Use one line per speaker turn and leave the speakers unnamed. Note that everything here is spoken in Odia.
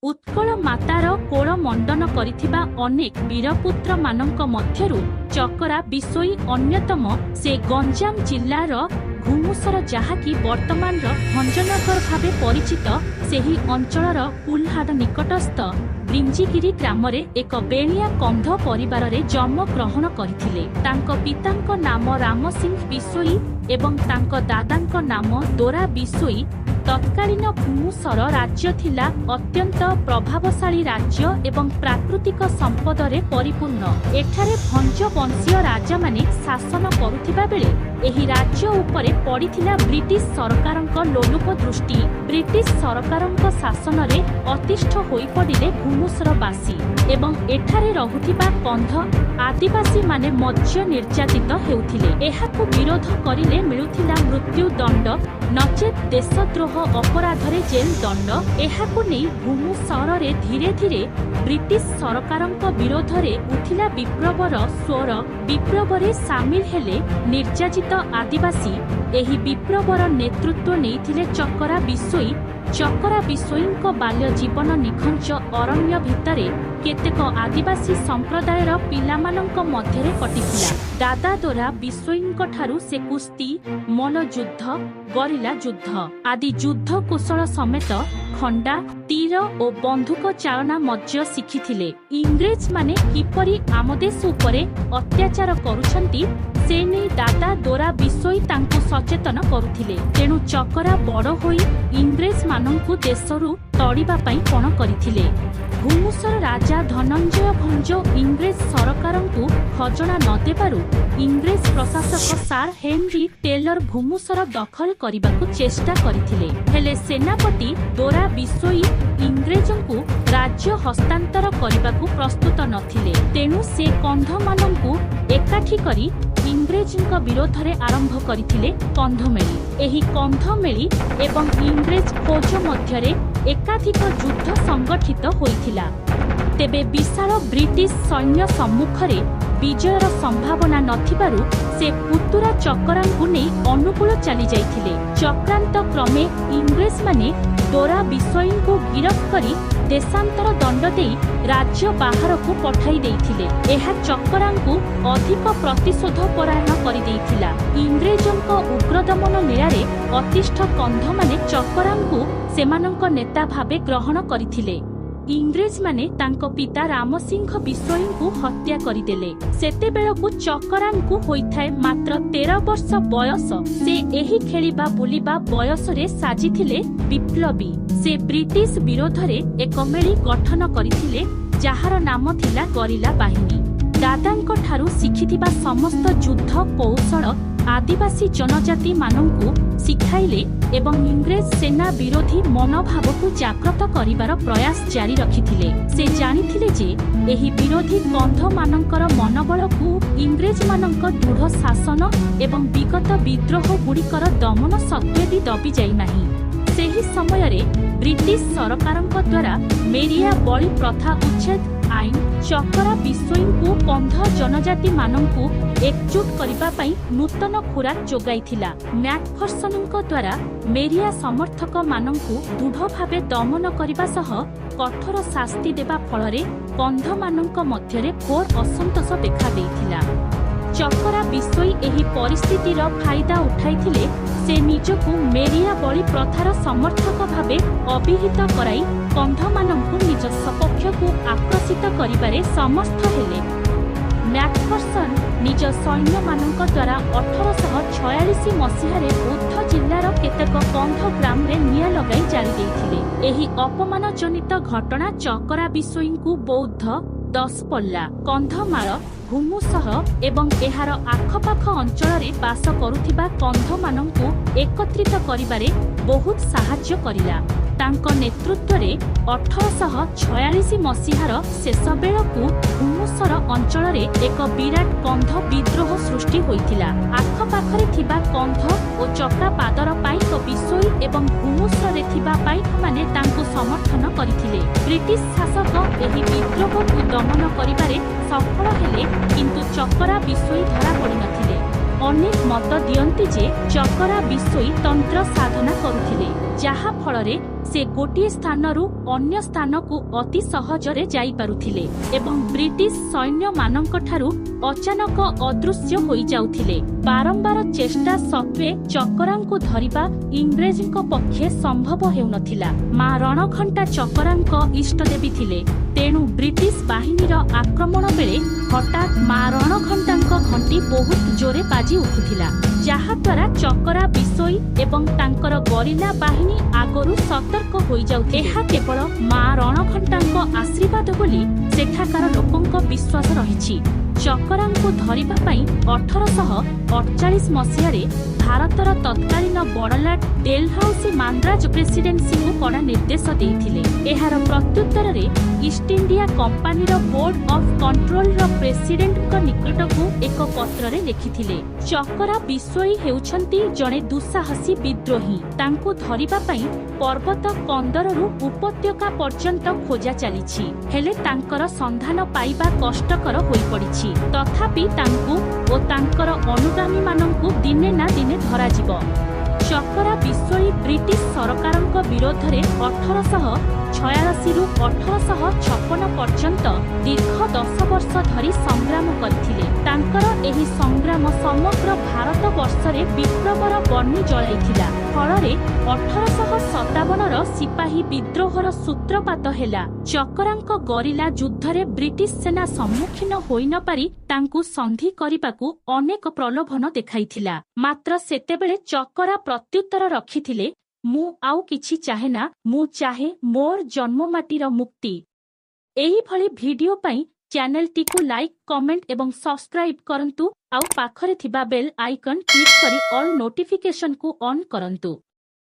ଉତ୍କଳ ମାତାର କୋଳ ମଣ୍ଡନ କରିଥିବା ଅନେକ ବୀରପୁତ୍ରମାନଙ୍କ ମଧ୍ୟରୁ ଚକରା ବିଶୋଇ ଅନ୍ୟତମ। ସେ ଗଞ୍ଜାମ ଜିଲ୍ଲାର ଘୁମୁସର, ଯାହାକି ବର୍ତ୍ତମାନର ଭଞ୍ଜନଗର ଭାବେ ପରିଚିତ, ସେହି ଅଞ୍ଚଳର କୁଲହାଡ଼ ନିକଟସ୍ଥ ବ୍ରିଞ୍ଜିଗିରି ଗ୍ରାମରେ ଏକ ବେଣିଆ କନ୍ଧ ପରିବାରରେ ଜନ୍ମଗ୍ରହଣ କରିଥିଲେ। ତାଙ୍କ ପିତାଙ୍କ ନାମ ରାମସିଂହ ବିଶୋଇ ଏବଂ ତାଙ୍କ ଦାଦାଙ୍କ ନାମ ଦୋରା ବିଶୋଇ। ତତ୍କାଳୀନ ଘୁମୁସର ରାଜ୍ୟ ଥିଲା ଅତ୍ୟନ୍ତ ପ୍ରଭାବଶାଳୀ ରାଜ୍ୟ ଏବଂ ପ୍ରାକୃତିକ ସମ୍ପଦରେ ପରିପୂର୍ଣ୍ଣ। ଏଠାରେ ଭଞ୍ଜ ବଂଶୀୟ ରାଜାମାନେ ଶାସନ କରୁଥିବା ବେଳେ ଏହି ରାଜ୍ୟ ଉପରେ ପଡ଼ିଥିଲା ବ୍ରିଟିଶ ସରକାରଙ୍କ ଲୋଲୁପ ଦୃଷ୍ଟି। ବ୍ରିଟିଶ ସରକାରଙ୍କ ଶାସନରେ ଅତିଷ୍ଠ ହୋଇପଡ଼ିଲେ ଘୁମୁସରବାସୀ ଏବଂ ଏଠାରେ ରହୁଥିବା କନ୍ଧ ଆଦିବାସୀମାନେ ମଧ୍ୟ ନିର୍ଯାତିତ ହେଉଥିଲେ। ଏହାକୁ ବିରୋଧ କରିଲେ ମିଳୁଥିଲା ମୃତ୍ୟୁଦଣ୍ଡ, ନଚେତ୍ ଦେଶଦ୍ରୋହ ଅପରାଧରେ ଜେଲ ଦଣ୍ଡ। ଏହାକୁ ନେଇ ଘୁମୁସରରେ ଧୀରେ ଧୀରେ ବ୍ରିଟିଶ ସରକାରଙ୍କ ବିରୋଧରେ ଉଠିଲା ବିପ୍ଳବର ସ୍ୱର। ବିପ୍ଳବରେ ସାମିଲ ହେଲେ ନିର୍ଯାତିତ ଆଦିବାସୀ। ଏହି ବିପ୍ଳବର ନେତୃତ୍ୱ ନେଇଥିଲେ ଚକରା ବିଶୋଇ। ଚକରା ବିଶୋଇଙ୍କ ବାଲ୍ୟ ଜୀବନ ନିଘଞ୍ଚ ଅରଣ୍ୟ ଭିତରେ କେତେକ ଆଦିବାସୀ ସମ୍ପ୍ରଦାୟର ପିଲାମାନଙ୍କ ମଧ୍ୟରେ କଟିଥିଲା। ଦାଦା ଦୋରା ବିଶୋଇଙ୍କଠାରୁ ସେ କୁସ୍ତି, ମଲ୍ଲଯୁଦ୍ଧ, ଗରିଲା ଯୁଦ୍ଧ ଆଦି ଯୁଦ୍ଧ କୌଶଳ ସମେତ ଖଣ୍ଡା, ତୀର ଓ ବନ୍ଧୁକ ଚାଳନା ମଧ୍ୟ ଶିଖିଥିଲେ। ଇଂରେଜମାନେ କିପରି ଆମ ଦେଶ ଉପରେ ଅତ୍ୟାଚାର କରୁଛନ୍ତି, ସେ ନେଇ ଦାଦା ଦୋରା ବିଶୋଇ ତାଙ୍କୁ ସଚେତନ କରୁଥିଲେ। ତେଣୁ ଚକରା ବଡ଼ ହୋଇ ଇଂରେଜମାନଙ୍କୁ ଦେଶରୁ ତଡ଼ିବା ପାଇଁ ପଣ କରିଥିଲେ। ଘୁମୁସର ରାଜା ଧନଞ୍ଜୟ ଭଞ୍ଜ ଇଂରେଜ ସରକାରଙ୍କୁ ଖଜଣା ନ ଦେବାରୁ ଇଂରେଜ ପ୍ରଶାସକ ସାର୍ ହେନରୀ ଟେଲର ଘୁମୁସର ଦଖଲ କରିବାକୁ ଚେଷ୍ଟା କରିଥିଲେ। ହେଲେ ସେନାପତି ଦୋରା ବିଶୋଇ ଇଂରେଜଙ୍କୁ ରାଜ୍ୟ ହସ୍ତାନ୍ତର କରିବାକୁ ପ୍ରସ୍ତୁତ ନଥିଲେ। ତେଣୁ ସେ କନ୍ଧମାନଙ୍କୁ ଏକାଠି କରି ଇଂରେଜଙ୍କ ବିରୋଧରେ ଆରମ୍ଭ କରିଥିଲେ କନ୍ଧମେଳି। ଏହି କନ୍ଧମେଳି ଏବଂ ଇଂରେଜ ଫୌଜ ମଧ୍ୟରେ ଏକାଧିକ ଯୁଦ୍ଧ ସଂଗଠିତ ହୋଇଥିଲା। ତେବେ ବିଶାଳ ବ୍ରିଟିଶ ସୈନ୍ୟ ସମ୍ମୁଖରେ ବିଜୟର ସମ୍ଭାବନା ନଥିବାରୁ ସେ ପୁତୁରା ଚକରାଙ୍କୁ ନେଇ ଅନୁଗୁଳ ଚାଲିଯାଇଥିଲେ। ଚକ୍ରାନ୍ତ କ୍ରମେ ଇଂରେଜମାନେ ଦୋରା ବିଶୋଇଙ୍କୁ ଗିରଫ କରି ଦେଶାନ୍ତର ଦଣ୍ଡ ଦେଇ ରାଜ୍ୟ ବାହାରକୁ ପଠାଇ ଦେଇଥିଲେ। ଏହା ଚକରାଙ୍କୁ ଅଧିକ ପ୍ରତିଶୋଧ ପରାୟଣ କରିଦେଇଥିଲା। ଇଂରେଜଙ୍କ ଉଗ୍ରଦମନ ଲୀଳାରେ ଅତିଷ୍ଠ କନ୍ଧମାନେ ଚକରାଙ୍କୁ ସେମାନଙ୍କ ନେତା ଭାବେ ଗ୍ରହଣ କରିଥିଲେ। ଇଂରେଜମାନେ ତାଙ୍କ ପିତା ରାମସିଂହ ବିଶୋଇଙ୍କୁ ହତ୍ୟା କରିଦେଲେ। ସେତେବେଳକୁ ଚକରାଙ୍କୁ ହୋଇଥାଏ ମାତ୍ର 13 ବର୍ଷ ବୟସ। ସେ ଏହି ଖେଳିବା ବୁଲିବା ବୟସରେ ସାଜିଥିଲେ ବିପ୍ଳବୀ। ସେ ବ୍ରିଟିଶ ବିରୋଧରେ ଏକ ମେଳି ଗଠନ କରିଥିଲେ, ଯାହାର ନାମ ଥିଲା ଗରିଲା ବାହିନୀ। ଦାଦାଙ୍କଠାରୁ ଶିଖିଥିବା ସମସ୍ତ ଯୁଦ୍ଧ କୌଶଳ ଆଦିବାସୀ ଜନଜାତିମାନଙ୍କୁ ଶିଖାଇଲେ ଏବଂ ଇଂରେଜ ସେନା ବିରୋଧୀ ମନୋଭାବକୁ ଜାଗ୍ରତ କରିବାର ପ୍ରୟାସ ଜାରି ରଖିଥିଲେ। ସେ ଜାଣିଥିଲେ ଯେ ଏହି ବିରୋଧୀ କନ୍ଧମାନଙ୍କର ମନୋବଳକୁ ଇଂରେଜମାନଙ୍କ ଦୃଢ଼ ଶାସନ ଏବଂ ବିଗତ ବିଦ୍ରୋହଗୁଡ଼ିକର ଦମନ ସତ୍ତ୍ୱେ ବି ଦବି ଯାଇନାହିଁ। ସେହି ସମୟରେ ବ୍ରିଟିଶ ସରକାରଙ୍କ ଦ୍ୱାରା ମେରିଆ ବଳି ପ୍ରଥା ଉଚ୍ଛେଦ ଆଇନ ଚକରା ବିଶୋଇଙ୍କୁ କନ୍ଧ ଜନଜାତିମାନଙ୍କୁ ଏକଜୁଟ କରିବା ପାଇଁ ନୂତନ ଖୋରାକ ଯୋଗାଇଥିଲା। ମ୍ୟାକଫର୍ସନଙ୍କ ଦ୍ୱାରା ମେରିଆ ସମର୍ଥକମାନଙ୍କୁ ଦୃଢ଼ ଭାବେ ଦମନ କରିବା ସହ କଠୋର ଶାସ୍ତି ଦେବା ଫଳରେ କନ୍ଧମାନଙ୍କ ମଧ୍ୟରେ ଘୋର ଅସନ୍ତୋଷ ଦେଖାଦେଇଥିଲା। ଚକରା ବିଶୋଇ ଏହି ପରିସ୍ଥିତିର ଫାଇଦା ଉଠାଇଥିଲେ। ସେ ନିଜକୁ ମେରିଆ ବଳି ପ୍ରଥାର ସମର୍ଥକ ଭାବେ ଅଭିହିତ କରାଇ କନ୍ଧମାନଙ୍କୁ ନିଜ ସପକ୍ଷକୁ ଆକର୍ଷିତ କରିବାରେ ସମର୍ଥ ହେଲେ। ମ୍ୟାକଫର୍ସନ ନିଜ ସୈନ୍ୟମାନଙ୍କ ଦ୍ୱାରା 1846 ମସିହାରେ ବୌଦ୍ଧ ଜିଲ୍ଲାର କେତେକ କନ୍ଧ ଗ୍ରାମରେ ନିଆଁ ଲଗାଇ ଜାଳି ଦେଇଥିଲେ। ଏହି ଅପମାନଜନିତ ଘଟଣା ଚକରା ବିଶୋଇଙ୍କୁ ବୌଦ୍ଧ, ଦଶପଲ୍ଲା, କନ୍ଧମାଳ, ଘୁମୁସର ଏବଂ ଏହାର ଆଖପାଖ ଅଞ୍ଚଳରେ ବାସ କରୁଥିବା କନ୍ଧମାନଙ୍କୁ ଏକତ୍ରିତ କରିବାରେ ବହୁତ ସାହାଯ୍ୟ କରିଲା। ତାଙ୍କ ନେତୃତ୍ୱରେ 1846 ମସିହାର ଶେଷ ବେଳକୁ ଘୁମୁସର ଅଞ୍ଚଳରେ ଏକ ବିରାଟ କନ୍ଧ ବିଦ୍ରୋହ ସୃଷ୍ଟି ହୋଇଥିଲା। ଆଖପାଖରେ ଥିବା କନ୍ଧ ଓ ଚକାପାଦର ପାଇକ ବିଶୋଇ ଏବଂ ଘୁମୁସରରେ ଥିବା ପାଇକମାନେ ତାଙ୍କୁ ସମର୍ଥନ କରିଥିଲେ। ବ୍ରିଟିଶ ଶାସକ ଏହି ବିଦ୍ରୋହକୁ ଦମନ କରିବାରେ ସଫଳ ହେଲେ, କିନ୍ତୁ ଚକରା ବିଶୋଇ ଧରା ପଡ଼ିନଥିଲେ। ଅନେକ ମତ ଦିଅନ୍ତି ଯେ ଚକରା ବିଶୋଇ ତନ୍ତ୍ର ସାଧନା କରୁଥିଲେ, ଯାହା ଫଳରେ ସେ ଗୋଟିଏ ସ୍ଥାନରୁ ଅନ୍ୟ ସ୍ଥାନକୁ ଅତି ସହଜରେ ଯାଇପାରୁଥିଲେ ଏବଂ ବ୍ରିଟିଶ ସୈନ୍ୟମାନଙ୍କଠାରୁ ଅଚାନକ ଅଦୃଶ୍ୟ ହୋଇଯାଉଥିଲେ। ବାରମ୍ବାର ଚେଷ୍ଟା ସତ୍ତ୍ୱେ ଚକରାଙ୍କୁ ଧରିବା ଇଂରେଜଙ୍କ ପକ୍ଷେ ସମ୍ଭବ ହେଉନଥିଲା। ମା ରଣଘଣ୍ଟା ଚକରାଙ୍କ ଇଷ୍ଟଦେବୀ ଥିଲେ। ତେଣୁ ବ୍ରିଟିଶ ବାହିନୀର ଆକ୍ରମଣ ବେଳେ ହଠାତ୍ ମା ରଣଘଣ୍ଟାଙ୍କ ଘଣ୍ଟି ବହୁତ ଜୋରେ ବାଜି ଉଠୁଥିଲା, ଯାହାଦ୍ୱାରା ଚକରା ବିଶୋଇ ଏବଂ ତାଙ୍କର ଗରିଲା ବାହିନୀ ଆଗରୁ ସତର୍କ ହୋଇଯାଉଥିଲେ। ଏହା କେବଳ ମା ରଣଘଣ୍ଟାଙ୍କ ଆଶୀର୍ବାଦ ବୋଲି ସେଠାକାର ଲୋକଙ୍କ ବିଶ୍ୱାସ ରହିଛି। ଚକରାଙ୍କୁ ଧରିବା ପାଇଁ 1848 ମସିହାରେ ଭାରତର ତତ୍କାଳୀନ ବଡ଼ଲାଟ ଡେଲହାଉସି ମାନ୍ଦ୍ରାଜ ପ୍ରେସିଡେନ୍ସିକୁ କଡ଼ା ନିର୍ଦ୍ଦେଶ ଦେଇଥିଲେ। ଏହାର ପ୍ରତ୍ୟୁତ୍ତରରେ ଇଷ୍ଟଇଣ୍ଡିଆ କମ୍ପାନୀର ବୋର୍ଡ ଅଫ୍ କଣ୍ଟ୍ରୋଲର ପ୍ରେସିଡେଣ୍ଟଙ୍କ ନିକଟକୁ ଏକ ପତ୍ରରେ ଲେଖିଥିଲେ, ଚକରା ବିଶୋଇ ହେଉଛନ୍ତି ଜଣେ ଦୁଃସାହସୀ ବିଦ୍ରୋହୀ। ତାଙ୍କୁ ଧରିବା ପାଇଁ ପର୍ବତ କନ୍ଦରରୁ ଉପତ୍ୟକା ପର୍ଯ୍ୟନ୍ତ ଖୋଜା ଚାଲିଛି, ହେଲେ ତାଙ୍କର ସନ୍ଧାନ ପାଇବା କଷ୍ଟକର ହୋଇପଡ଼ିଛି। ତଥାପି ତାଙ୍କୁ ଓ ତାଙ୍କର ଅନୁଗାମୀମାନଙ୍କୁ ଦିନେ ନା ଦିନେ ଧରାଯିବ। ଚକରା ବିଶୋଇ ବ୍ରିଟିଶ ସରକାରଙ୍କ ବିରୋଧରେ 1846ରୁ 1856 ପର୍ଯ୍ୟନ୍ତ ଦୀର୍ଘ 10 ବର୍ଷ ଧରି ସଂଗ୍ରାମ କରିଥିଲେ। ତାଙ୍କର ଏହି ସଂଗ୍ରାମ ସମଗ୍ର ଭାରତବର୍ଷରେ ବିପ୍ଳବର ବହ୍ନି ଜଳାଇଥିଲା। ଫଳରେ 1857ର ସିପାହୀ ବିଦ୍ରୋହର ସୂତ୍ରପାତ ହେଲା। ଚକରାଙ୍କ ଗରିଲା ଯୁଦ୍ଧରେ ବ୍ରିଟିଶ ସେନା ସମ୍ମୁଖୀନ ହୋଇନପାରି ତାଙ୍କୁ ସନ୍ଧି କରିବାକୁ ଅନେକ ପ୍ରଲୋଭନ ଦେଖାଇଥିଲା। ମାତ୍ର ସେତେବେଳେ ଚକରା ପ୍ରତ୍ୟୁତ୍ତର ରଖିଥିଲେ, ମୁଁ ଆଉ କିଛି ଚାହେନା, ମୁଁ ଚାହେଁ ମୋର ଜନ୍ମମାଟିର ମୁକ୍ତି। ଏହିଭଳି ଭିଡିଓ ପାଇଁ ଚ୍ୟାନେଲଟିକୁ ଲାଇକ୍, କମେଣ୍ଟ ଏବଂ ସବସ୍କ୍ରାଇବ୍ କରନ୍ତୁ ଆଉ ପାଖରେ ଥିବା ବେଲ୍ ଆଇକନ୍ କ୍ଲିକ୍ କରି ଅଲ୍ ନୋଟିଫିକେସନକୁ ଅନ୍ କରନ୍ତୁ।